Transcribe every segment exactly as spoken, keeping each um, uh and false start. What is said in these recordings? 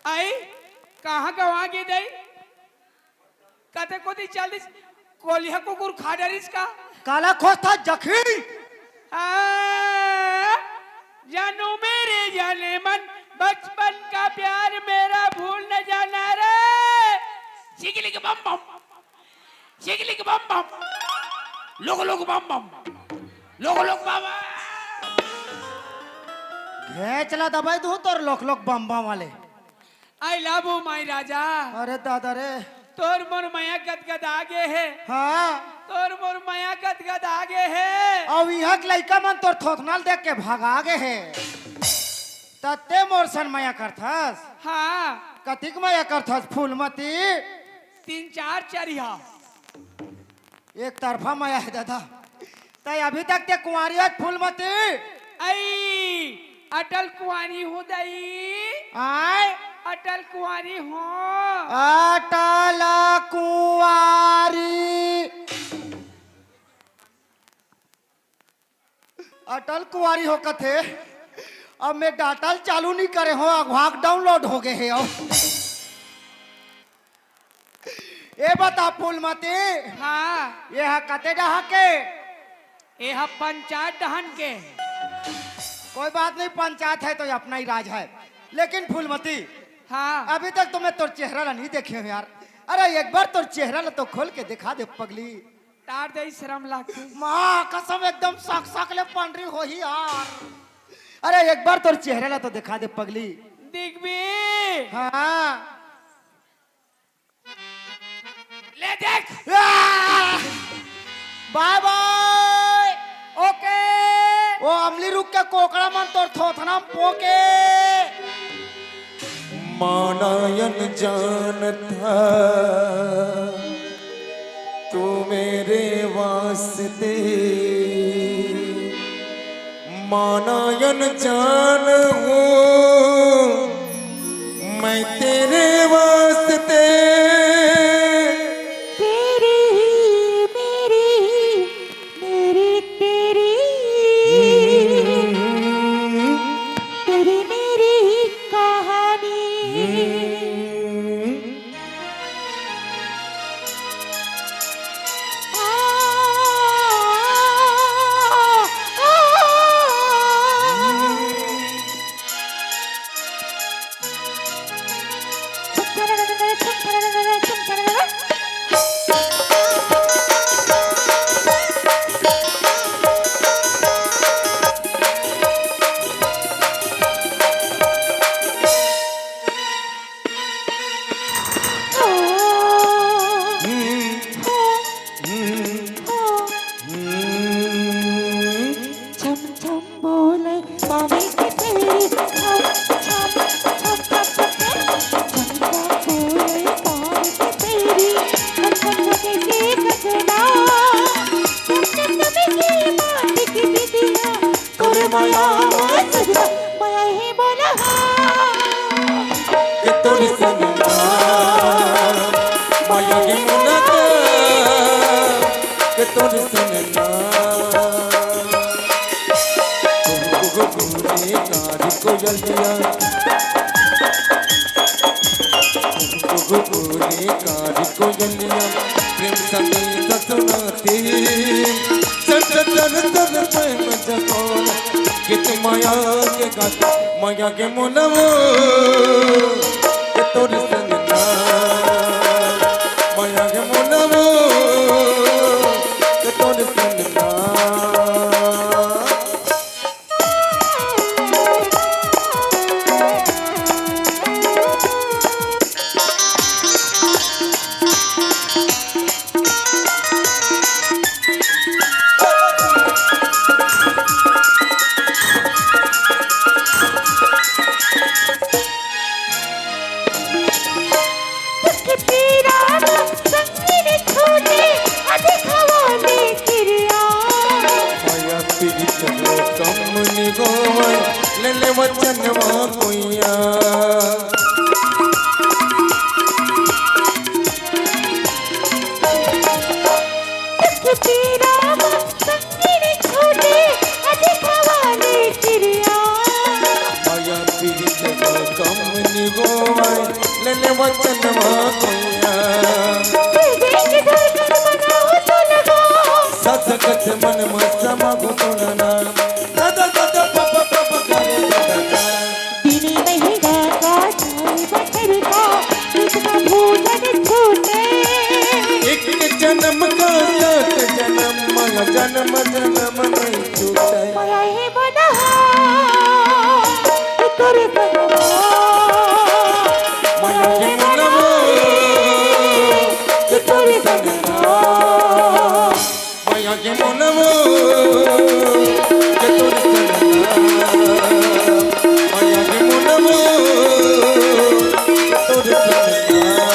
आई, कहाँ गवा गे दई? कते कोती चल दिस, कोलिहा कुकुर खा डरिस का? काला खोजथस जखी? हाँ, जानू मेरे जाने मन, बचपन का प्यार मेरा भूल न जाना रे। चिकलिक बम बम, चिकलिक बम बम, लोक लोक बम बम, लोक लोक बम बम। घेंच ला दबाई दूं तोर लोक लोक बम बम वाले। I love you, my राजा। अरे दादा रे। तोर मोर मया गदगदा गे हे। हाँ। तोर मोर मया गदगदा गे हे। अउ इहाँ के लइका मन तोर थोथना ल देख के भगा गे हे। त तें मोर सन मया करथस? हाँ। कतिक मया करथस फूलमती? तीन चार चरिहा। एक तरफा मया हे दादा। तैं अभी तक तें कुंवारी हस फूलमती? अई, अटल कुंवारी हूँ दई। आय? अटल कुंवारी हूँ। अटल कुंवारी। अटल कुंवारी हो कथे। अब मैं data ल चालू नइ करे हों, अघवा के download हो गे हे। अब ए बता फूलमती, हाँ। ए ह कते डहा के? ए ह पंचायत डहन के। कोई बात नहीं, पंचायत है तो अपना ही राज है। लेकिन फूलमती, हाँ। अभी तक तो मैं तोर चेहरा ला नहीं देखे हों यार। अरे एक बार तोर चेहरा ला तो खोल के दिखा दे पगली। टार दे, शर्म लागथे। माँ कसम, एकदम सक सक ले पंडरी होही यार। अरे एक बार तोर चेहरा ला तो दिखा दे पगली। देखबे। हाँ। ले देख। आ! Bye bye। OK। ओ अमली रुख के कोकड़ा मन तोर थोथना म पोके। माना अनजान था तू मेरे वास्ते, माना अनजान हूँ मैं तेरे वास्ते। तेरी ही मेरी ही, मेरी तेरी, तेरी मेरी ही कहानी। छम छम बोले पावे के तेरी, छम छम छम छम छम छम छम छम बोले पावे के तेरी, छम छम लगे के गजना, छम छम लगे के माटी की बिटिया, तोरे माया में सजना, माया ही बोला हाँ। के तोरे संग ना, माया के मुनक, के तोरे संग ना। कुहू कुहू बोले कारी कोयलिया, कुहू कुहू बोले कारी कोयलिया, प्रेम संदेश सुनाती, चल चल चल चल प्रेम जगोर, गीत माया के गात, माया के मुनवो, के तोर संग ना, माया के मुनवो, के तोर संग ना। दुख पीरा संग छोड़े, अधिक हवा में किरिया। माया पीरित लो कम निगोवै, ले ले वचनवा कोइया। दुख पीरा संग छोड़े, अधिक हवा में किरिया। माया पीरित लो कम निगोवै, ले वचन मा कोइया। सत कथ मन मा समा गो तोर नाम। सदा सदा पप पप करे सदा। दिन नहीं गाता, चाय बखर का, इतना भोजन छूटे। एक जन्म का सात जन्म, मया जन्म जन्म नहीं छूटे। मया हे बनहा, तोरे संगना। मया हे बनहा, तोरे संगना। मया के मनवा, के तोर सनना। मया के मनवा, के तोर सनना।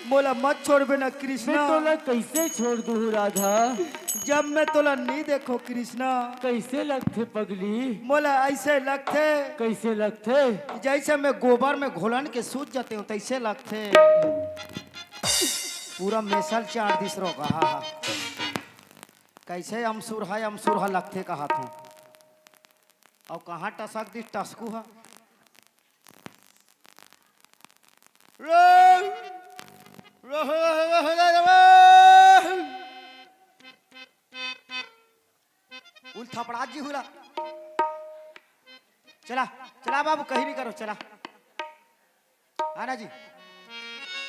मोला मत छोड़बे ना कृष्णा। मैं तोला कैसे छोड़ दूँ राधा? जब मैं तोला नहीं देखो कृष्णा। कैसे लगथे पगली? मोला ऐसे लगथे। कैसे लगथे? जैसे मैं गोबर में घोलन के सूत जाते हूँ, तैसे लगथे। पूरा मेसल चार दिस रोगा, हा, हा। कैसे अमसुर है, अमसुर है लगथे कहा तू। और कहाँ टसक दिस टसकू है? रे! रे, रे, रे, रे, रे, रे। उल थपड़ा जी हुला। चला, चला बाबू, कहीं भी करो, चला। आना जी।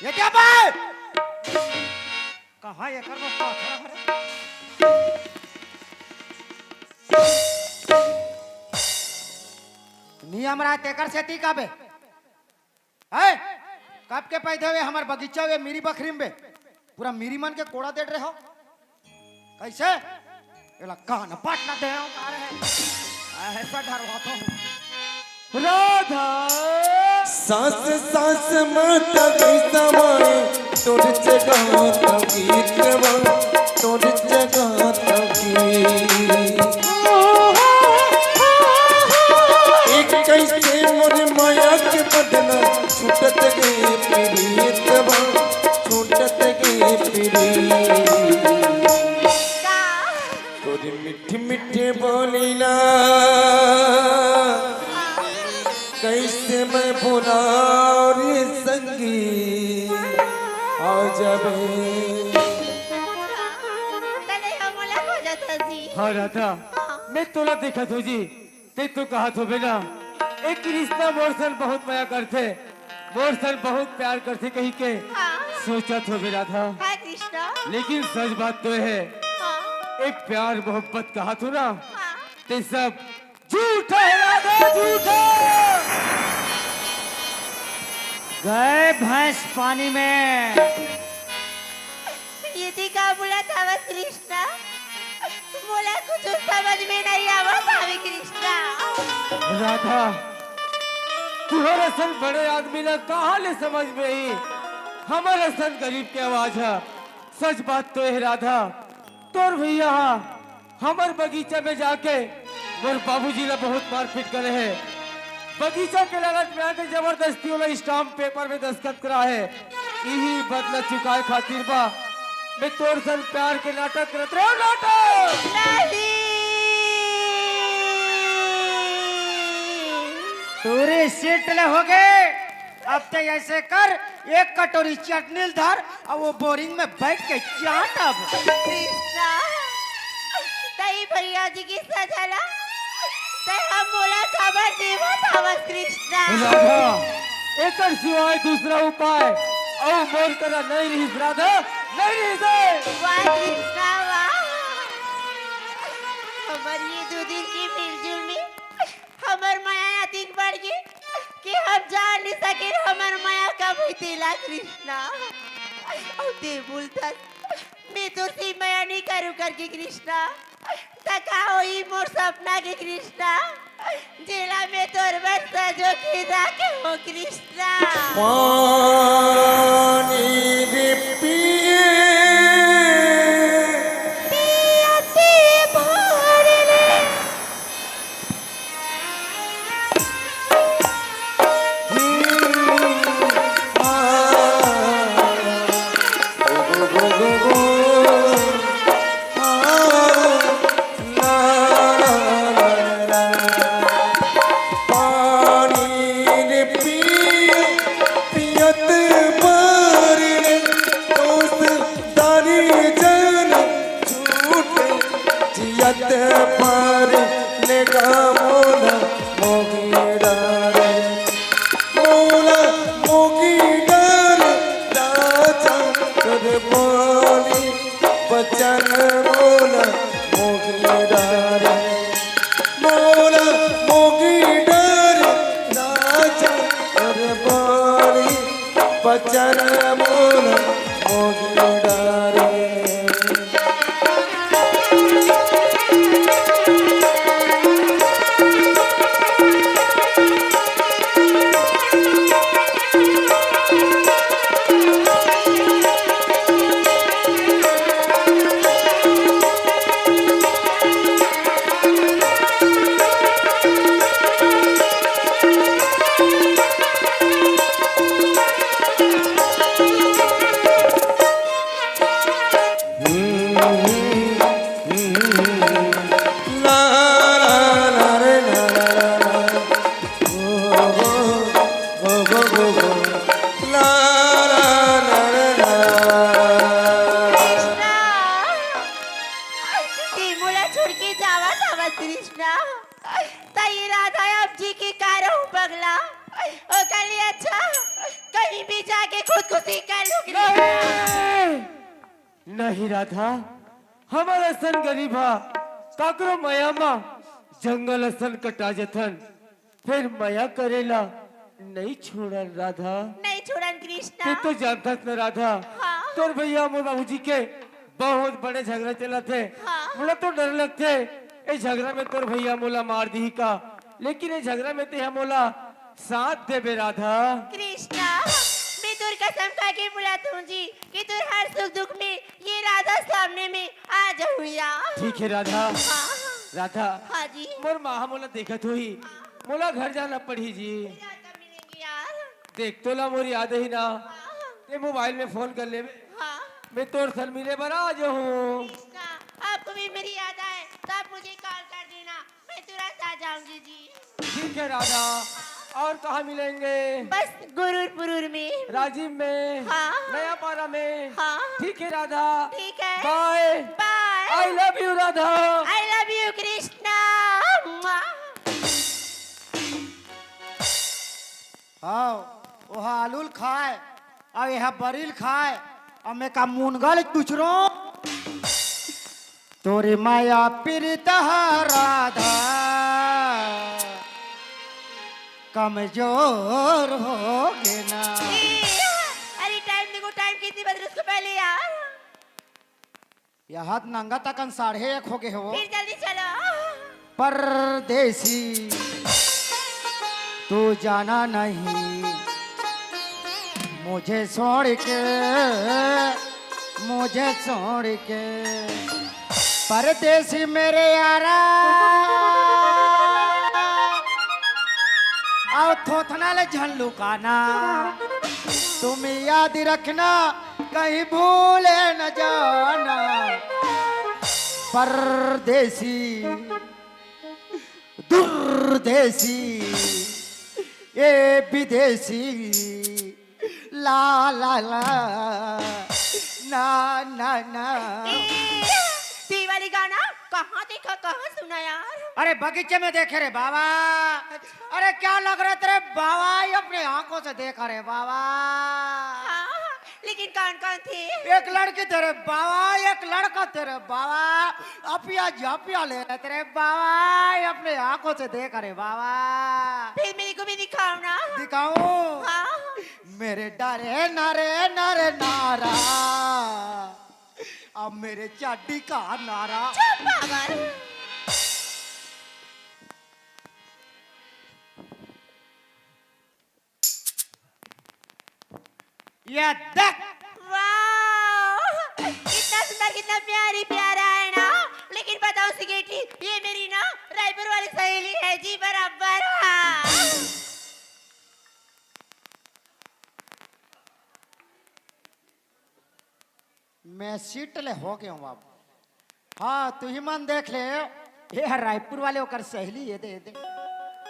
ये क्या बे? कहाँ ये कर रहा था? नियम रहा तेकर सेती का बे? हैं? कब के पैदा हुए हमर बगीचा हुए, मेरी बखरी में बे? पूरा मेरी मन के कोड़ा दे रहे हो। कैसे? एला कान पाट ना दे, का रहे? ऐसा डरवाता हूँ। राधा। सांस सांस में तभी समा, तोर जगह तभी गीतवा, तोर जगह तभी। एक कैसे मोर माया के बदला, छूटत गे प्रीतवा, छूटत गे प्रीत। तोर मीठे मीठे बोली ना, कैसे मैं भुलाओ रे संगी, आ जाबे। तने हमला खोजत हस जी। हाँ राधा, हाँ। मैं तोला देखत हो जी, ते तो कहत होबे ना, ए कृष्णा मोर सन बहुत मया करथे, मोर सन बहुत प्यार करथे कही के हाँ। सोचत होबे राधा। हाँ कृष्णा। लेकिन सच बात तो है, हाँ। एक प्यार मोहब्बत कहत हो ना, हाँ। ते सब झूठा है राधा, झूठा। गए भैंस पानी में। ये थी का बोला था बस कृष्णा? मोला कुछ समझ में नहीं आवत हवे कृष्णा। राधा, तुहर असन बड़े आदमी ला कहाँ ले समझ में ही? हमर असन गरीब के आवाज है। सच बात तो है राधा, तोर भैया हा हमर बगीचा में जाके मोर बाबूजी ला बहुत मारपीट करे है। बगीचा के लगत में आके जबरदस्ती वाला स्टाम्प पेपर में दस्तखत करा है। इही बदला चुकाए खातिर बा मैं तोर सन प्यार के नाटक करत रहे। नाटक। नहीं। तोरे सेट ले हो गए। अब ते ऐसे कर, एक कटोरी चटनी ल धर, अउ वो बोरिंग में बैठ के चाट अब। कृष्णा, तई भैया जी के सजा ला, तई हम मोला खबर देवत हवस कृष्णा। राधा, एकर सिवाय दूसरा उपाय अउ मोर करा नहीं रहिस राधा, नहीं रहिस। वाह कृष्णा, वाह। हमर ये दू दिन के मिलजुल में हमर मया अतिक बढ़ गे कि हम जान नहीं सके हमर मया कब हुई तेला कृष्णा। अउ ते बोलथस, मैं तो से मया नहीं करू करके कृष्णा। त का होई मोर सपना के कृष्णा, जेला मैं तोर बर सजो के राखे हो कृष्णा। पानी भी पिए। पिया ते भर ले। चरमुन मोहि डारे। कृष्णा, ते मोला छोड़ के जावत हवस कृष्णा। त ये राधा अब जी के का रहूं पगला? ओकर ले अच्छा कहीं भी जाके खुदकुशी कर लूं। नहीं, नहीं राधा, हमर असन गरीब हा काकरो मया मा जंगल असन कटा जथन, फिर मया करेला नहीं छोड़न राधा। नहीं छोड़न कृष्णा। तू तो जानथस न राधा, हाँ। तोर भैया मोर बाबूजी के बहुत बड़े झगड़ा चलत हे। हाँ। मोला तो डर लगथे, ए झगड़ा में तोर भैया मोला मार दिही का, लेकिन ए झगड़ा में तेहा मोला साथ देबे राधा। कृष्णा, मैं तोर कसम खा के बुलात हूँ जी कि तोर हर सुख दुख में ये राधा सामने में आ जाहू यार। ठीक है राधा। हाँ। राधा, हाँ जी। मोर माँ हा मोला देखत होही, हाँ। मोला घर जाना पड़ही जी। फिर राधा मिलेंगे यार। देख तो ला मोर याद ही ना, हाँ। ते मोबाइल में फोन कर लेबे। हाँ। मैं तोर सन मिले बर आ जाहूँ। कृष्णा, आपको भी मेरी याद आए तो आप मुझे कॉल कर देना, मैं तुरंत आ जाऊंगी जी। ठीक है राधा, और कहाँ मिलेंगे? बस गुरूर पुरूर में। राजिम में? हाँ। नया पारा में? हाँ। ठीक है राधा। ठीक है। Bye। Bye। I love you Radha. I love you Krishna. मुआ। हाँ, ओहा आलू ल खाए, अउ एहा बरी ल खाए, अउ मैं का मुनगा ल चुचरो। तोरे माया पीरित ह राधा कमजोर होगे ना। ए, अरे टाइम देखो, टाइम कितनी बज रही उसको पहले यार। यहां त नंगा तकन साढ़े एक होगे हो। फिर जल्दी चलो। परदेसी, तू जाना नहीं मुझे छोड़ के, मुझे छोड़ के। परदेसी मेरे यारा, अउ थोथना ले झन लुकाना, तुम याद रखना, कहीं भूले न जाना। परदेसी, दुर्देसी, ए विदेशी, ला ला ला, ना ना ना। ए, ते वाली गाना कहाँ देखा, कहाँ सुना यार? अरे बगीचे में देखे रे बाबा। अच्छा। अरे क्या लग रहा तेरे बाबा, ये अपने आंखों से देखा रे बाबा। हाँ, लेकिन कौन कौन थे? एक लड़की तेरे बाबा, एक लड़का तेरे बाबा, अपिया जापिया ले रहे तेरे बाबा, ये अपने आंखों से देखा रे बाबा। फिर मेरे को भी दिखाओ ना। दिखाऊं? हाँ। मेरे डारे नारे नारे नारा, अब मेरे चाटी का नारा। चुप पागल। ये देख। वाह, कितना सुंदर, कितना प्यारी प्यारा है ना। लेकिन बताओ सिकेटी, ये मेरी ना रायपुर वाली सहेली है जी, बराबर। हाँ। मैं सीट ले हो गया हूँ अब। हाँ, तू ही मन देख ले। ये हर रायपुर वाले ओकर सहेली, ये दे, ये दे।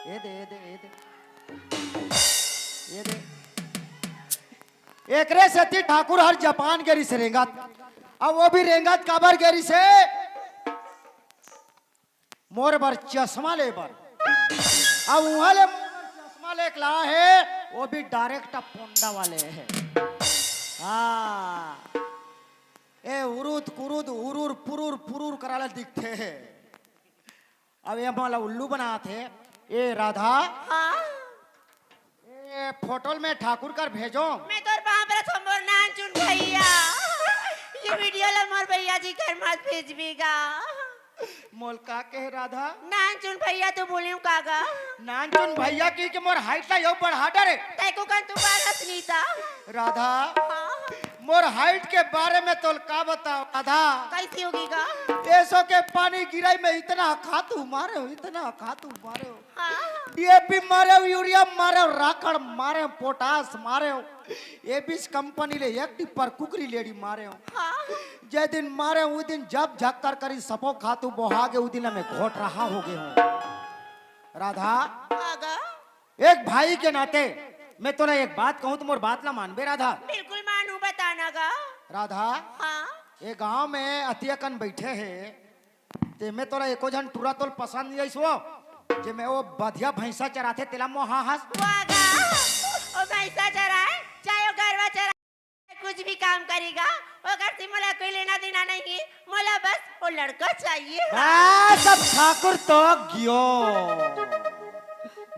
ये दे, ये दे, ये दे। ये दे। एकरे सेती ठाकुर हर जापान गे रिस रेंगत। अब वो भी रेंगत काबर गे रिस हे? मोर बर चश्मा ले बर। अब उहाँ ले मोर बर चश्मा लेके ला हे, वो भी डायरेक्ट पोंडा वाले हे। हाँ। ए उरुद कुरुद उरुर पुरुर पुरुर कराला दिखथे। अब ये मोला उल्लू बनात हे। ए राधा। हाँ। ए फोटो में ठाकुर कर भेजो। मैं तोर नानचुन भैया, ये वीडियो ला मोर भैया जी घर मत भेजबी गा। मोल का कहे राधा? नानचुन भैया तो बोलियो का गा? नानचुन भैया की के मोर हाइट ला यो बढ़ा डरे। तै को कन तू बारस नीता। राधा, हाँ। मोर हाइट के बारे में तोल का बताओ राधा? कैसी होगी गा? एसो के पानी गिराई में इतना खातू मारे हो, इतना खातू मारे हो। हाँ। डीएपी मारे हो, यूरिया मारे हो, राखड़ मारे हो, पोटास मारे हो, एबिस कंपनी ले एक टिप्पर कुकरी लेड़ी मारे हो। हाँ। जे दिन मारे हो, उ दिन जब झक्कर करी सपो खातू बोहा गे, उ दिन में घोट रहा हो गए हो। राधा, हाँ गा। एक भाई के नाते मैं तोला एक बात कहूँ, तो मोर बात ला मानबे राधा? बिल्कुल मानू, बताना गा। राधा, हाँ। ये गांव में अतिया कन बैठे हे, ते में तोला एको झन टूरा तोल पसंद नइ आइस वो, जे में वो बधिया भैंसा चराथे, तेला मोहा हस। वाह गा, वो भैंसा चराए, चाहे वो गरवा चराए, कुछ भी काम करेगा, ओकर से मोला कोई लेना देना नहीं, मोला बस वो लड़का चाहिए। बस, अब ठाकुर तो गियो।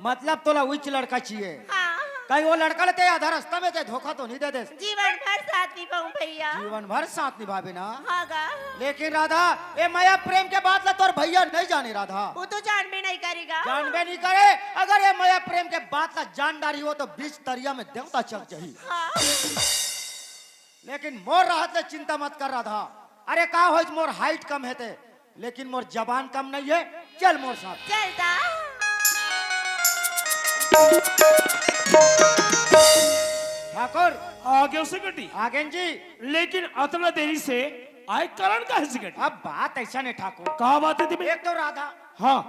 मतलब तोला उच्च लड़का चाहिए। हाँ। कहीं वो लड़का ले ते आधा रास्ता में ते धोखा तो नहीं दे दे? जीवन भर साथ निभाऊं भैया। जीवन भर साथ निभाबे ना? हाँ गा। लेकिन राधा, ये मया प्रेम के बात ला तोर भैया नहीं जाने राधा। वो तो जानबे नहीं करेगा। जानबे नहीं करे। अगर ये मया प्रेम के बात ला जान डारी हो तो बीच तरिया में देवता चल जाही। हाँ। लेकिन मोर रहत ले चिंता मत कर राधा। अरे का होइस, मोर हाइट कम हे ते, लेकिन मोर जबान कम नहीं है। चल मोर साथ। चलता। ठाकुर। आगे उसे कटी। आगे जी। लेकिन अतना देरी से आए कारण का है सिकटी? अब बात ऐसा नहीं ठाकुर। का बात है तुम्हें? एक तो राधा। हाँ।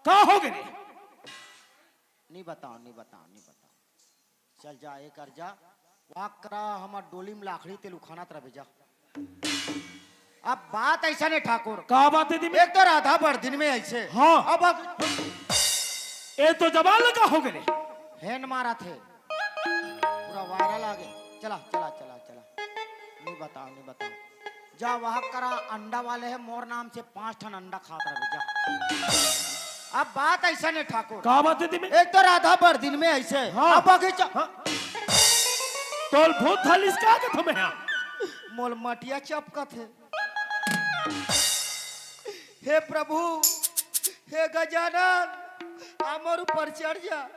का हो गए? नहीं बताओ, नहीं बताओ, नहीं बताओ। चल जा, ए कर जा, वाक करा, हमर डोली में लाखड़ी तेल उखानत रहे जा। अब बात ऐसा ने ठाकुर। का बात है दिमे? एक तो राधा बड़ दिन में ऐसे। हाँ। अब, अब ए तो जबान लगा हो गए। हेन मारा थे। पूरा वायरल आ गए। चला, चला, चला, चला। नहीं बताओ, नहीं बताओ। जा वहां करा अंडा वाले है, मोर नाम से पांच ठन अंडा खात रहे जा। अब बात ऐसा ने ठाकुर। का बात है दिमे? एक तो राधा बड़ दिन में ऐसे। हाँ। अब बगीचा। हाँ। तोल भूत थालिस का के तुम्हें यहाँ? मोल मटिया चपकत है। हे प्रभु, हे गजानन, हमर ऊपर चढ़ जा।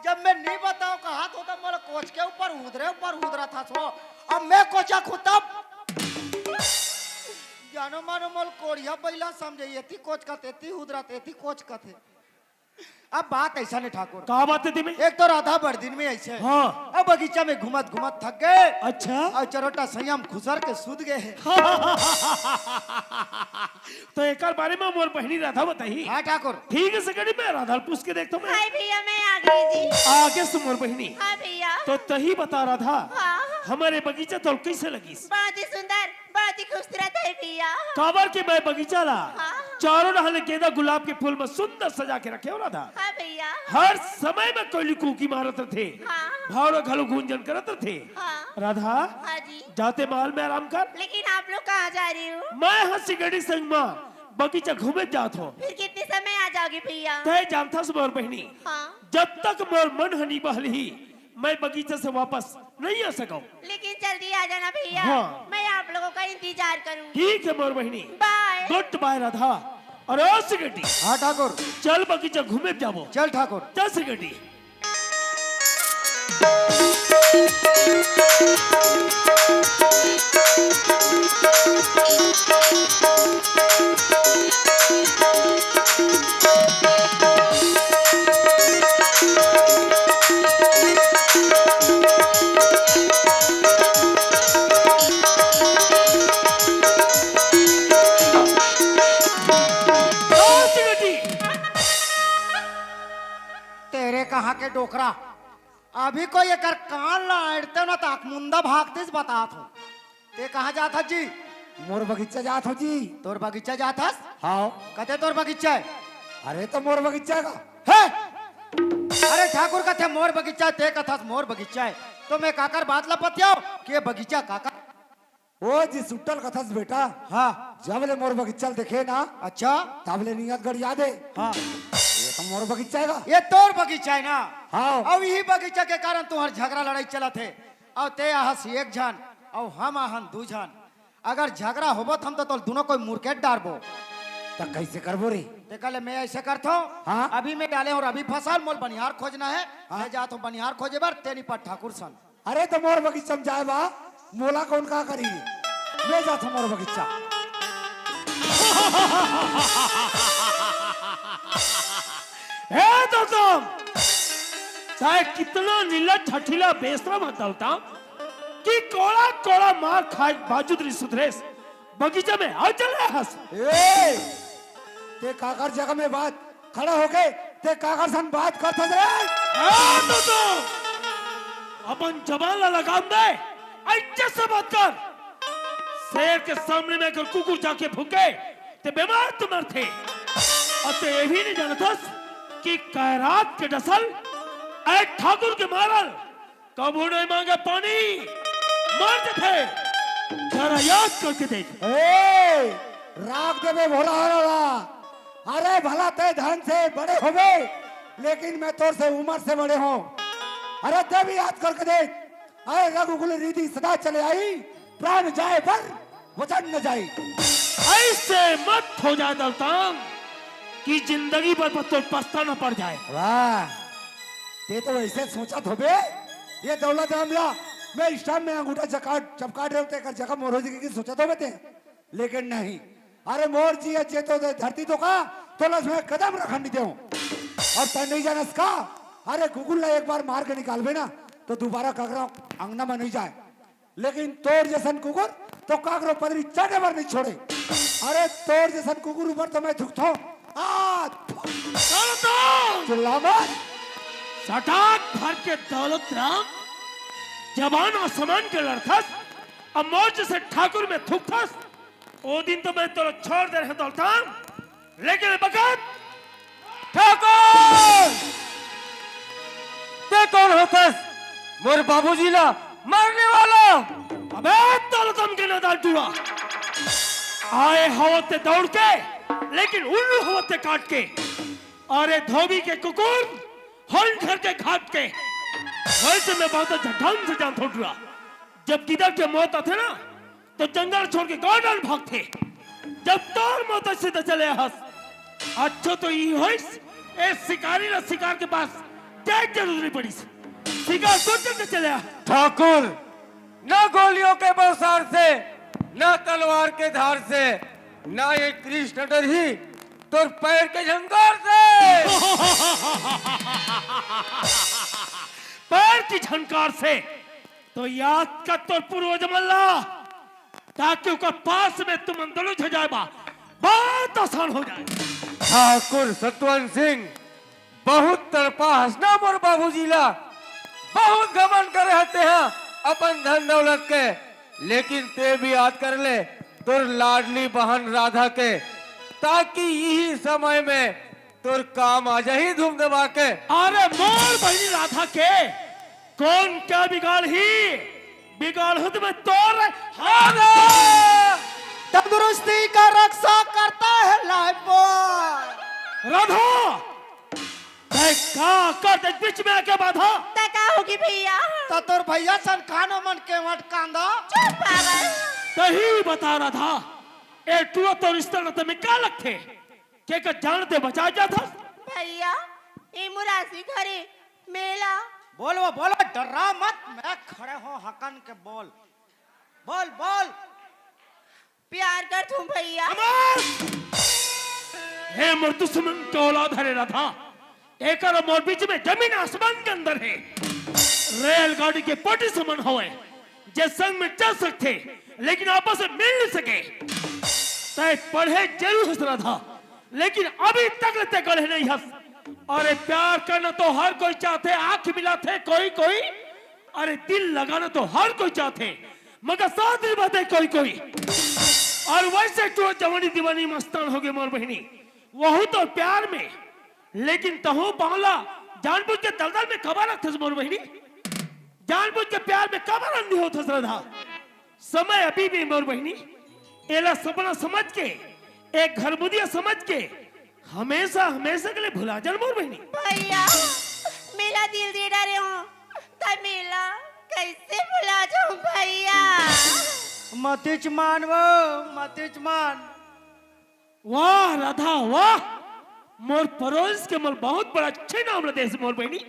जब मैं नहीं बताओ कहा तो, तो मोला कोच के ऊपर उधरे ऊपर उधरा था सो। अब मैं कोचा खुद तब जानो मानो मोल कोड़िया बैला समझे, एती कोच कथे, एती उधरा, एती कोच कथे। अब बात ऐसा ने ठाकुर। का बात है दिमे? एक तो राधा बड़ दिन में ऐसे। हाँ। अब बगीचा में घूमत घूमत थक गए। अच्छा। और चरोटा संयम खुसर के सूत गए हैं। तो एकर बारे में मोर बहिनी राधा बताही। हाँ ठाकुर। ठीक है, सकड़ी में राधा ल पूछ के देखता हूँ मैं। हाय भैया, मैं आ गई जी। आगे से मोर बहिनी। हाँ भैया। तो तही बता राधा, हाँ। हमर ए बगीचा तोल कैसे लगिस? बहुत ही सुंदर, बहुत ही खूबसूरत है भैया। काबर के मैं बगीचा ला हाँ। चारों डहर ले गेंदा गुलाब के फूल में सुंदर सजा के रखे हो राधा। हाँ भैया। हर समय में कोयली कूकी मारत रथे। हाँ। भावड़ा घलो गूंजन करत रथे। हाँ। राधा, हाँ जी। जाते महल में आराम कर। लेकिन आप लोग कहाँ जा रहे हो? मैं हंसी गढ़ी संग मा बगीचा घूमे जात हो। फिर कितने समय आ जाओगे भैया? तय जानथस मोर बहिनी। हाँ। जब तक मोर मन हनी बहलही, मैं बगीचा से वापस नहीं आ सकूं। लेकिन जल्दी आ जाना भैया। हाँ। मैं आप लोगों का इंतजार करूंगी। ठीक है मोर बहिनी। बाय। गुड बाय राधा। और ओ सिगरेटी। हाँ ठाकुर। चल बगीचा घूमे जाबो। चल ठाकुर। चल सिगरेटी। तेरे कहाँ के डोकरा, अभी कोई एकर कान ला अड़ते ना त आंख मुंदा भागतीस बतात हो। ते कहाँ जात हस जी? मोर बगीचा जात हो जी। तोर बगीचा जात हस? हाँ। कते तोर बगीचा है? अरे तो मोर बगीचा का। हे? अरे ठाकुर कथे मोर बगीचा, ते कथस मोर बगीचा है। तो मैं काकर बात ला पतियाओ कि ये बगीचा काकर? ओ जी सुट्टल कथस बेटा। हाँ। जब ले मोर बगीचा ल देखे ना। अच्छा। तब ले नियत गड़िया दे। हाँ। ये तो मोर बगीचा हे का? ये तोर बगीचा हे ना? हाँ। अउ इही बगीचा के कारण तुम्हर झगरा लड़ाई चलत हे। अउ ते आहस एक झन, अउ हम आहन दू झन। अगर झगरा होबो त हम तो तोल दुनों कोई मुरकेट डारबो। त कइसे करबो रे? ते कहले मैं अइसे करथों, हाँ। अभी मैं डाले हूँ अभी फसल, मोल बनिहार खोजना हे। हाँ। मैं जात हूँ बनिहार खोजे बर, ते निपट ठाकुर सन। अरे त मोर बगीचा म जाए बा, मोला कोन का करही? मैं जात हूँ मोर बगीचा। हे दलतम, चाहे कितना नीला ठठीला बेसरम हे दलतम, कि कोड़ा कोड़ा मार खाए बावजूद नहीं सुधरेस, बगीचा में आ चले हस। ए, ते काकर जगह में बात खड़ा होके ते काकर सन बात करथस रे? ए, तो, तो, अपन जबान ला लगाम दे, अइसे से बात कर। शेर के सामने में अगर कुकुर जाके भूके, ते बेमार तो मरथे। अउ ते ये भी नहीं जानथस कि कैरात के नसल, ए ठाकुर के मारल, कभू नहीं मांगे पानी, मर जथे। जरा याद करके देख। ए, राख देबे भोला हरा ला। अरे भला ते धन से बड़े होबे, लेकिन मैं तोर से उमर से बड़े हूँ। अरे ते भी याद करके देख। अरे रघुकुल रीति सदा चले आई, प्राण जाए पर वचन न जाई। अइसे मत हो जाए दलतम कि जिंदगी भर पछताना पड़ जाए। वाह, ते तो वइसे सोचत होबे, ये दौलत राम ला मैं इस टाइम में अंगूठा चकाट, चपकाट रहे होते कर जगह मोर हो जाएगी सोचत होबे ते, लेकिन नहीं। अरे मोर जी, जे तो दे धरती तो का, तोला मैं कदम रखन नहीं देऊं। अउ ते नहीं जानस का, अरे कुकुर ला एक बार मार के निकालबे ना, तो दोबारा काकरो अंगना में नहीं जाए। लेकिन तोर जैसन कुकुर तो काकरो पदरी चाटे बर नहीं छोड़े। अरे तोर जैसन कुकुर ऊपर तो मैं थूकथों। आ, थू। दौलत राम! चिल्ला मत। सटाक भर के दौलत राम, जबान आसमान के लड़थस, अउ मोर जैसे ठाकुर में थूकथस, ओ दिन तो मैं तोला छोड़ दे रहे दौलत राम, लेकिन ए बखत ठाकुर! ते कोन होथस? मोर बाबूजी ला मारने वाला! अबे दौलतम के नादान टूरा! आए हवस ते दौड़ के, लेकिन उल्लू हवस ते काट के। अरे धोबी के कुकुर, हर घर के घाट के। वइसे मैं बहुत अच्छा ढंग से जानथों टूरा। जब गिदड़ के मौत आथे ना, तो जंगल छोड़ के गांव डाल भागथे। जब तोर मौत सीधा चले हस, अच्छो तो ई होइस, ए शिकारी ला शिकार के पास जाए जरूरी पड़िस। शिकार तो चलते चले आ। ठाकुर, ना गोलियों के बौछार से, ना तलवार के धार से, ना ये कृष्ण डरही तोर पैर के झंकार से। पैर की झंकार से तो याद कर तोर पूर्वज मन ला, ताकि ओकर पास में तुमन दोनों झ जाए बा, बहुत आसान हो जाए। ठाकुर सतवंत सिंह, बहुत तड़पा हस ना मोर बाबूजी ला, बहुत घमंड करे हते हैं अपन धन दौलत के, लेकिन ते भी याद कर ले तोर लाडली बहन राधा के, ताकि यही समय में तोर काम आ जाही धूम दबा के। अरे मोर बहिनी राधा के कोन का बिगाड़ही? बिगाड़हूं त मैं तोर राधा! तंदुरुस्ती का रक्षा करता है लाइफबॉय। राधा! तैं का कर दे बीच में आके बाधा? तैं का होगी भैया? त तोर भैया सन कानो मन के वट कांदा। चुप पागल। तहीं बता राधा, ए टूरा तोर रिश्ता नाता में का लगथे? के का जान दे बचा जाथस? भैया, ए मुरासी घरे मेला। बोल वो, बोल वो, डर्रा मत, मैं खड़े हों हकन के बोल। बोल, बोल। प्यार करथों भैया। अमर! हे मोर दुश्मन के औलाद हरे राधा, एकर मोर बीच में जमीन आसमान के अंदर हे। रेलगाड़ी के पटरी समान होए, जे संग में चल सकथे, लेकिन आपस में मिल नहीं सके। तैं पढ़े जरूर हस राधा, लेकिन अभी तक ले तैं गढ़े नहीं हस। अरे प्यार करना तो हर कोई चाहथे, आंख मिलाथे कोई कोई, अरे दिल लगाना तो हर कोई चाहथे, मगर साथ निभाथे कोई कोई। अउ वइसे तो जवानी दीवानी मस्तान होगे मोर बहिनी, वहू तो प्यार में, लेकिन तहूं पांव ला जानबूझ के दलदल में काबर रखथस मोर बहिनी? जानबूझ के प्यार में काबर अंधी होथस राधा? समय अभी भी मोर बहिनी, एला सपना समझ के, एक घरमुदिया समझ के, हमेशा हमेशा के लिए भुला जान मोर बहिनी। भैया, मेला दिल दे डरे हो, त मेला कैसे भुला जाऊं भैया? मतिच मान वो, मतिच मान। वाह राधा वाह, मोर परोस के मोर बहुत बड़ा अच्छे नाम ल देस मोर बहिनी।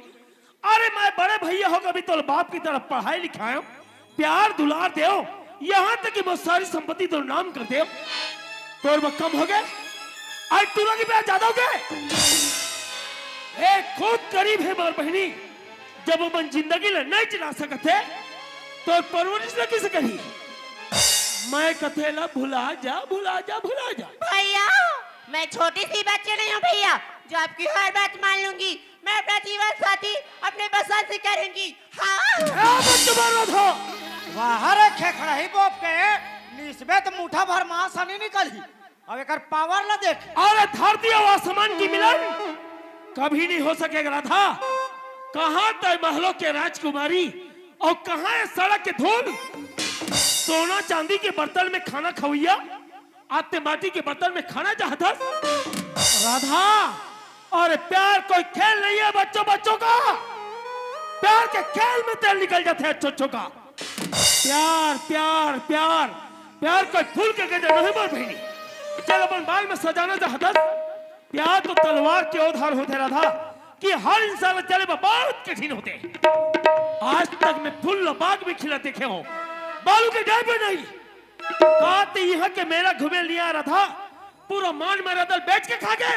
अरे मैं बड़े भैया हो कभी तोर बाप की तरह पढ़ाई लिखायो, प्यार दुलार देव, यहाँ तक कि मोर सारी संपत्ति तोर नाम कर देव। तोर बर कम हो गए, आज टूरा के प्यार ज्यादा हो गए। ए खुद गरीब हे मोर बहिनी, जब ओमन जिंदगी ल नहीं जिला सकत हे, तो परवरिश ल किसे करही? मैं कथे ला भुला जा, भुला जा, भुला जा। भैया, मैं छोटी सी बच्ची नहीं हूँ भैया, जो आपकी हर बात मान लूंगी। मैं अपना जीवन साथी अपने पसंद से करूंगी। हाँ। ए बच्चू बरबाद हो। वाह रे खेखड़ा ही बोप के, निसबे त मुठा भर मांस नहीं निकलही। अब एकर पावर ला देख। अरे धरती और आसमान की मिलन कभी नहीं हो सकेगा राधा। कहाँ तय महलों के राजकुमारी और कहाँ है सड़क के धूल? सोना चांदी के बर्तन में खाना खवैया, आते माटी के बर्तन में खाना चाहता। राधा, अरे प्यार कोई खेल नहीं है बच्चों, बच्चों का। प्यार के खेल में तेल निकल जाते हैं अच्छों अच्छों का। प्यार प्यार प्यार प्यार कोई फूल के गेंदा नहीं मोर बहिनी। चल अपन बाल में सजाना चाहता। प्यार तो तलवार के ओधार होते राधा कि हर इंसान चले बर बहुत कठिन होते। आज तक मैं फूल ल बाग में खिला देखे हो, बालू के डर पे नहीं। का ते यहाँ के मेला घूमे लिया राधा, पूरा मान में रदल बेच के खा गए।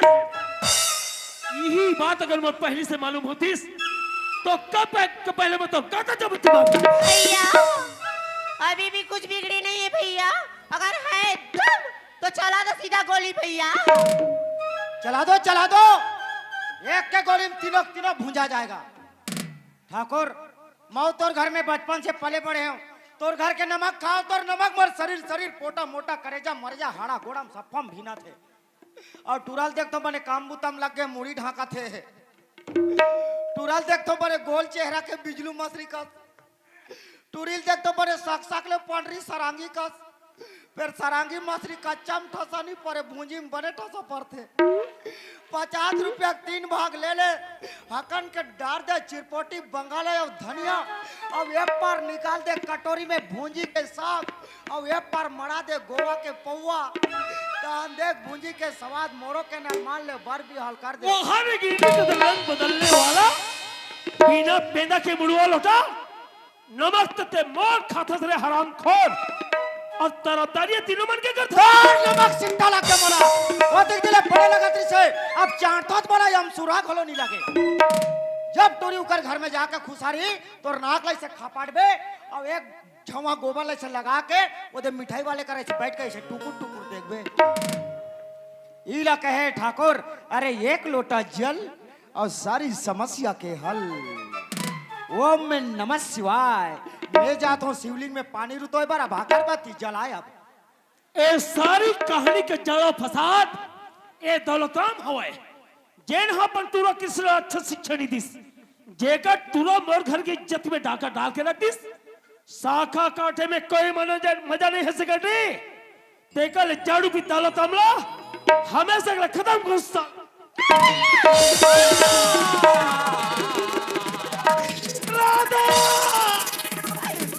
यही बात अगर मैं पहले से मालूम होतीस, तो कब पह-, कब पहले मैं तो कहता जब तुम्हारा। भैया, अभी भी कुछ बिगड़ी नहीं है भैया। अगर है दम तो चला दो सीधा गोली भैया। चला दो, चला दो। एक के गोली में तीनों तीनों भूंजा जाएगा। ठाकुर, मैं तोर घर में बचपन से पले बड़े हूँ। तोर घर के नमक खाओ, तोर नमक मोर शरीर, शरीर पोटा मोटा, करेजा मरेजा, हाड़ा गोड़ा में सफम भीना थे। और टूरा ल देख तो बने काम बुता में लग गए, मुड़ी ढांका थे। टूरा ल देख तो बने गोल चेहरा के बिजलू मसरी कस। टूरी ल देख तो बने सक सक ले पंडरी सरांगी कस। फिर सरांगी मसरी कच्चा में ठसा नहीं पड़े, भूंजी में बने ठसा पड़ते। पचास रुपया के तीन भाग ले ले, हकन के डार दे चिरपोटी बंगाले और धनिया, अब एक बार निकाल दे कटोरी में भूंजी के साग, और एक बार मड़ा दे गोवा के पौवा। तहन देख भूंजी के स्वाद मोरो के ना मान ले, बर भी हल कर दे। वो हर एक ईंट का रंग बदलने वाला, बिना पेंदा के मुड़वा लोटा, नमक त ते मोर खाथस रे हरामखोर। और तरफदारी तीनों मन के करथे। और नमक सिट्टा लग के मोला। वो देख दिले पड़े लगत रही से। अब चांटत बड़ा हम सुराग होलो नहीं लगे। जब टोरी उकर घर में जाके खुसारी तोर नाक लाई से खपाड़बे, और एक छवा गोबर लाई से लगा के वो दे मिठाई वाले करे से बैठ के ऐसे टुकुर टुकुर देखबे। इला कहे ठाकुर, अरे एक लोटा जल और सारी समस्या के हल। ओम में नमः शिवाय। मैं जात हूँ शिवलिंग में पानी रुतोय बर, अब अगरबत्ती जलाए अब। ए सारी कहानी के जड़ फसाद ए दौलतराम हवय, जेन ह अपन टूरा कृष्ण ला अच्छा शिक्षा नहीं दिस, जेकर टूरा मोर घर के इज्जत में डाका डाल के रख दिस। शाखा काटे में कोई मनो-, मजा नहीं है सेक्रेटरी। तेकर ले झाड़ू पीता लो तमला, हमेशा के लिए खत्म गुस्सा। राधा!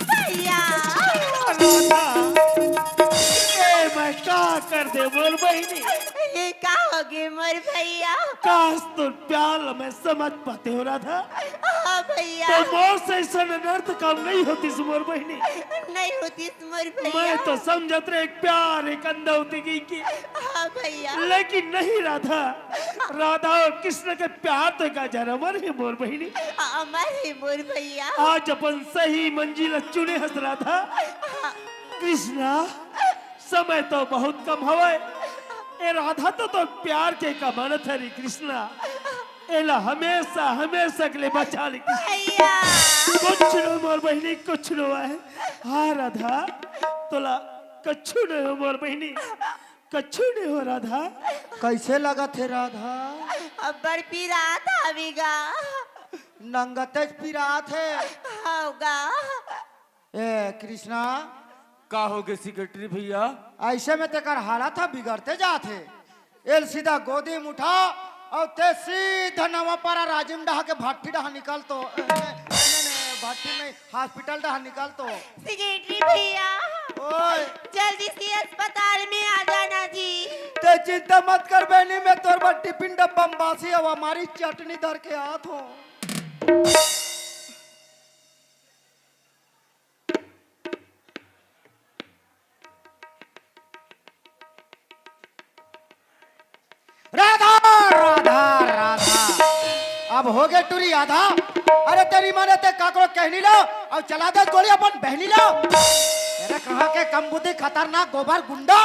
भैया, राधा! ए, मैं का कर दे मोर बहिनी? ये का हो गए मोर भैया? काश तो प्यार मैं समझ पाते हो राधा। हाँ भैया, तो मोर से ऐसा अनर्थ काम नहीं होती मोर बहिनी। नहीं होती मोर भैया। मैं तो समझत रहे एक प्यार एक अंधा होती गई की, हाँ भैया, लेकिन नहीं राधा। राधा और कृष्ण के प्यार तो का जरा अमर है मोर बहिनी। अमर है मोर भैया। आज अपन सही मंजिल चुने हस राधा। कृष्णा, समय तो बहुत कम हवय। ए राधा तो, तो प्यार के का मानत हरी कृष्णा। एला हमेशा, हमेशा के लिए बचा ले कृष्णा। भैया, कुछ नो मोर बहिनी, कुछ नो है। हाँ राधा, तोला कछु नहीं हो मोर बहिनी, कछु नहीं हो राधा। कैसे लगत है राधा? अब्बड़ पीरात हविगा। नंगतेच पीरात है। हौगा। ए कृष्णा, का हो गए सेक्रेटरी भैया? ऐसे में तेकर हालत ह बिगड़ते जात हे। एल सीधा गोदी में उठा अउ ते सीधा नवापारा राजिम डहा के भट्टी डहा निकल तो, ए, नहीं, नहीं, नहीं, भट्टी नहीं, हॉस्पिटल डहा निकल तो। सेक्रेटरी भैया, ओए। जल्दी से अस्पताल में आ जाना जी। ते चिंता मत कर बहनी, मैं तोर बर टिफिन डब्बा में बासी अउ हमारी चटनी धर के आत हूँ। राधा, राधा, राधा। अब हो गे टूरी आधा। अरे तेरी माने ते काकरो कहनी लो, अउ चला दे गोली अपन बहनी लो। अरे कहाँ के कम बुद्धि खतरनाक गोबर गुंडा।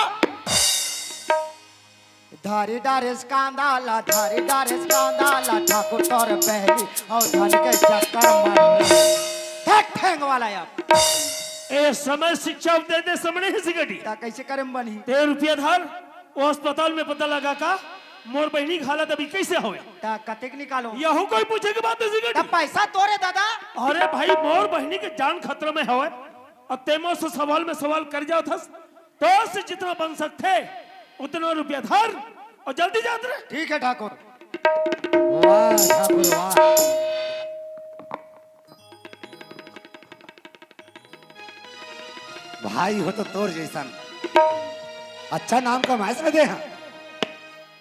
धारी डारेस कांदा ला, धारी डारेस कांदा ला, ठाकुर तोर बहनी, अउ धन के चक्कर मार। ठेक ठेंग वाला यार। ए समय शिक्षा दे दे समझ नहीं सिकटी। ता कैसे करे में बनी? ते रुपया धर, वो अस्पताल में पता लगा का मोर बहनी के हालत अभी कैसे होवे। ता कतेक निकालो? यहू कोई पूछे के बात नहीं सिकटी। ता पैसा तोरे दादा। अरे भाई, मोर बहनी के जान खतरा में होवे, अब ते मोर से सवाल में सवाल कर जाओ थस। तोर से जितना बन सकथे उतना रुपया धर अउ जल्दी जात रे। ठीक है ठाकुर। वाह ठाकुर वाह। भाई हो तो तोर जैसन अच्छा नाम कमाए से दे हाँ।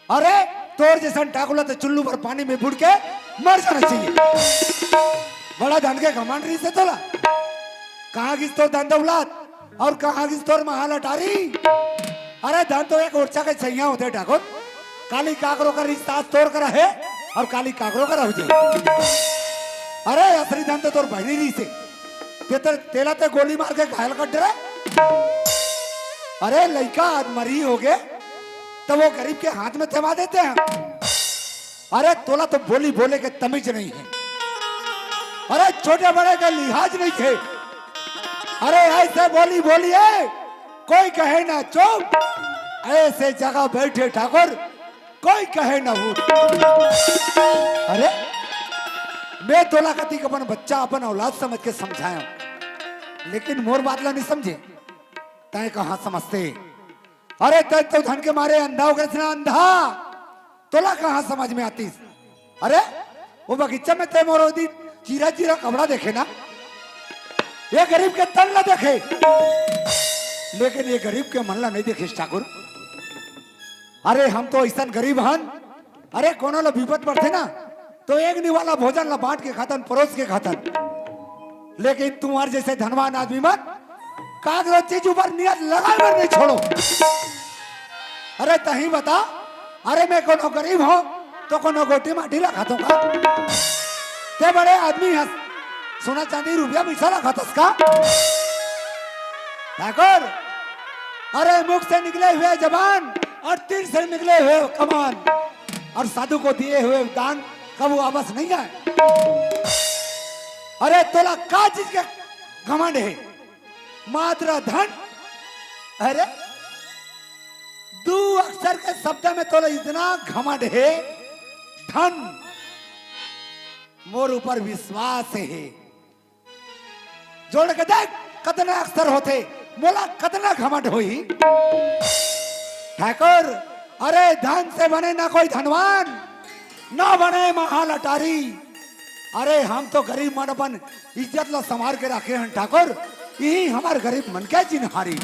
अरे तोर जैसन ठाकुर ला तो चुल्लू भर पानी में बुड़ के मर जाना चाहिए। बड़ा धन के घमंड रहिसे तोला। कहाँ गिस तोर धन दौलत अउ कहाँ गिस तोर महाल अटारी? अरे धन तो एक ओरछा के छैया होथे ठाकुर। काली काकरो का रिश्ता आज तोर करा हे अउ काली काकरो करा हो जाए। अरे असली धन तो तोर बहनी रहिसे। ते तर, तेला ते गोली मार के घायल कर डरे। अरे लइका आज मरही होगे, त वो गरीब के हाथ में थमा देते हैं। अरे तोला तो बोली बोले के तमीज नहीं है। अरे छोटे बड़े का लिहाज नहीं है। अरे ऐसे बोली बोली है, कोई कहे ना चुप। ऐसे जगह बैठे ठाकुर, कोई कहे ना उठ। अरे मैं तोला कतिक अपन बच्चा अपन औलाद समझ के समझाया, लेकिन मोर बात ला नहीं समझे। तय कहाँ समझते? अरे तय तो धन के मारे अंधा हो गए ना, अंधा। तोला कहाँ समझ में आतीस? अरे वो बगीचा में तय मोर ओ दिन चीरा चीरा कपड़ा देखे ना, ये गरीब के तन ला देखे, लेकिन ये गरीब के मन ला नहीं देखे ठाकुर। अरे हम तो ऐसा गरीब हन, अरे कोनो ला विपत पड़थे ना, तो एक निवाला भोजन ला बांट के खातन, परोस के खातन। लेकिन तुम्हार जैसे धनवान आदमी मन कागरो चीज ऊपर नियत लगाए बर नहीं छोड़ो। अरे तही बता, अरे मैं कोनो गरीब हूँ तो कोनो गोटी माटी ला खातो का? ते बड़े आदमी हस, सोना चांदी रुपया पैसा ला खातस का? ठाकुर, अरे मुख से निकले हुए जबान और तीर से निकले हुए कमान और साधु को दिए हुए दान कब वापस नहीं आए। अरे तोला का चीज के घमंड है? मात्र धन। अरे दू अक्षर के शब्द में तोला इतना घमंड है, धन। मोर ऊपर विश्वास है, जोड़ के देख कतना अक्षर होथे, मोला कतना घमंड होही। ठाकुर, अरे धन से बने ना कोई धनवान, ना बने महाल अटारी। अरे हम तो गरीब मन अपन इज्जत ला संभाल के रखे हन ठाकुर, यही हमार गरीब मन के चिन्हारी।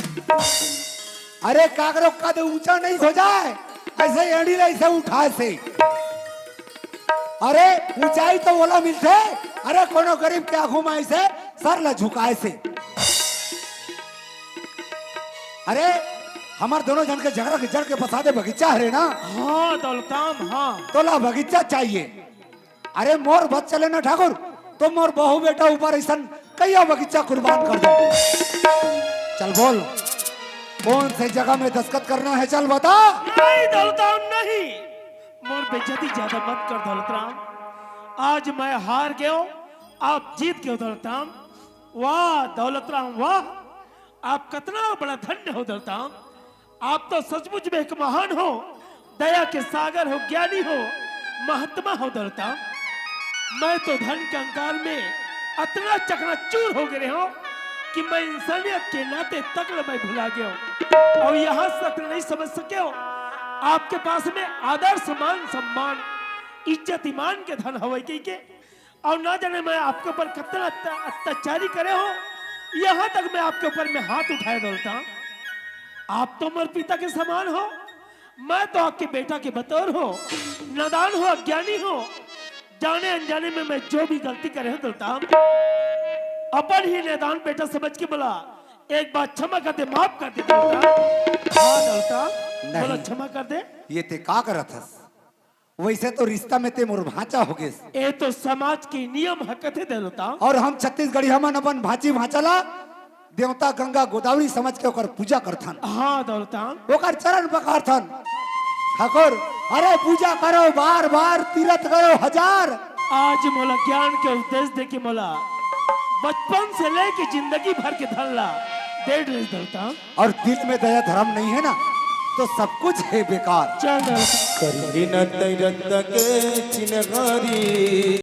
अरे काकरो कद ऊंचा नहीं हो जाए, ऐसे एड़ी ला ऐसे उठाए से। अरे ऊंचाई तो ओला मिलथे, अरे कोनो गरीब के आंखों में ऐसे सर ला झुकाए से। अरे हमार दोनों जन के झगड़ा के जड़ के बसा दे बगीचा हरे ना। हाँ दौलतराम, हाँ। तोला बगीचा चाहिए। अरे मोर बस चले ना ठाकुर, तो मोर बहू बेटा ऊपर ऐसन कहिया बगीचा कुर्बान कर दो। चल बोल, कौन से जगह में दस्तखत करना है, चल बता। नहीं दौलतराम नहीं, मोर बेइज्जती ज्यादा मत कर दौलतराम। आज मैं हार गयो, आप जीत गयो दौलतराम। वाह दौलतराम वाह, आप कतना बड़ा धन्य हो दौलतराम। आप तो सचमुच में एक महान हो, दया के सागर हो, ज्ञानी हो, महात्मा हो दौलतराम। मैं तो धन के अहंकार में अतना चकनाचूर हो गए हो कि मैं इंसानियत के नाते तक ल मैं भुला गयो अउ यहाँ तक नहीं समझ सके हो। आपके पास में आदर, सम्मान, सम्मान, इज्जत, ईमान के धन हवय कहिके, अउ ना जाने मैं आपके ऊपर कितना अत्या-, अत्याचारी करे हो, यहाँ तक मैं आपके ऊपर में हाथ उठाए दौलता। आप तो मोर पिता के समान हो, मैं तो आपके बेटा के बतौर हो, नादान हो, अज्ञानी हो, जाने अनजाने में मैं जो भी गलती करे हो दौलता, अपन ही नादान बेटा समझ के बोला, एक बार क्षमा कर दे, माफ कर दे दौलता। हाँ दौलता, नहीं। बोला क्षमा कर दे। ये ते का करत हस? वैसे तो रिश्ता में ते मोर भांचा हो गेस। ए तो समाज के नियम ह कथे दौलता। और हम छत्तीसगढ़ी हमन अपन भांची भांचा ला देवता गंगा गोदावरी समझ के ओकर पूजा करथन। हाँ दौलता। ओकर चरण पकारथन। ठाकुर, अरे पूजा करो बार बार, तीरथ करो हजार। आज मोला ज्ञान के उपदेश दे के मोला बचपन से लेके जिंदगी भर के धन ला दे डरिस दौलता। और दिल में दया धर्म नहीं है ना, तो सब कुछ है बेकार। चल दौलता। करीन तैरत के चिनगारी